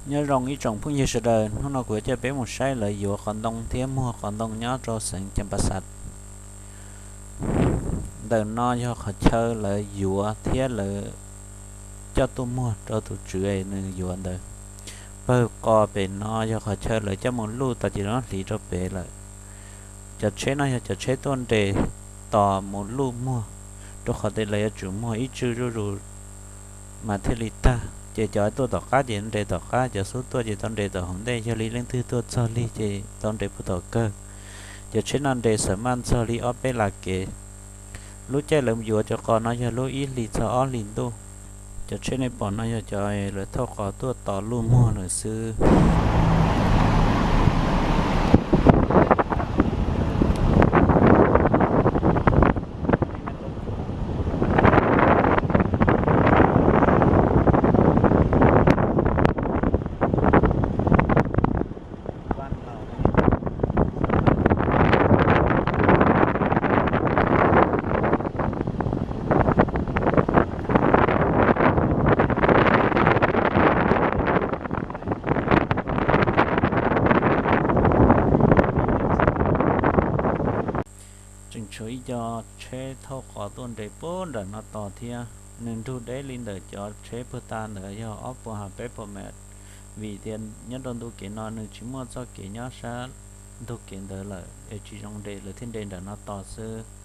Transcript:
Nyob zoo ib tsoom phooj ywg sawv daws, hnub no kuv yuav coj peb mus saib lawv yuav qos ntoo thiab muag qos ntoo nyob rau xeev Champasak. Ntawm no yog qhov chaw lawv yuav thiab lawv coj tuaj muag rau tus tswv nws yuav ntawd. Pawg qos pem no yog qhov chaw lawv coj mus luj tos ces lawv hliv rau pem lawm. Cov tsheb no yog cov tsheb tuaj nres tos mus luj muag, rau qhov tias lawv yuav tsum muag ib tsug zuj zus mas thiaj li tag. Ces cov tuaj tom qab ces nres tom qab, cov xub tuaj ces tau nres tom hauv ntej, yog li leej twg tuaj txog lig ces tau nres puag tom kawg. Cov tsheb no nres xam maj txog li ob peb las kev. Lub caij lawv yuav cov qos no yog lub ib hlis txog ob hlis ntuj. Cov tsheb nej pom no yog cov lawv thauj qos tuaj tos luj muag lawm xwb. Tseem tshuav ib co tsheb thauj qos tuaj nres puag nram no tos thiab. Nws nrug deb li ntawm cov tsheb puag ta ntawd yog ob puas ha peb puas mev, vim tias nyob rau ntu kev no nws tsis muaj txoj kev nyob sab ntug kev ntawd lawm es tsis zoo nres, lawv thiaj nres nram no tos xwb.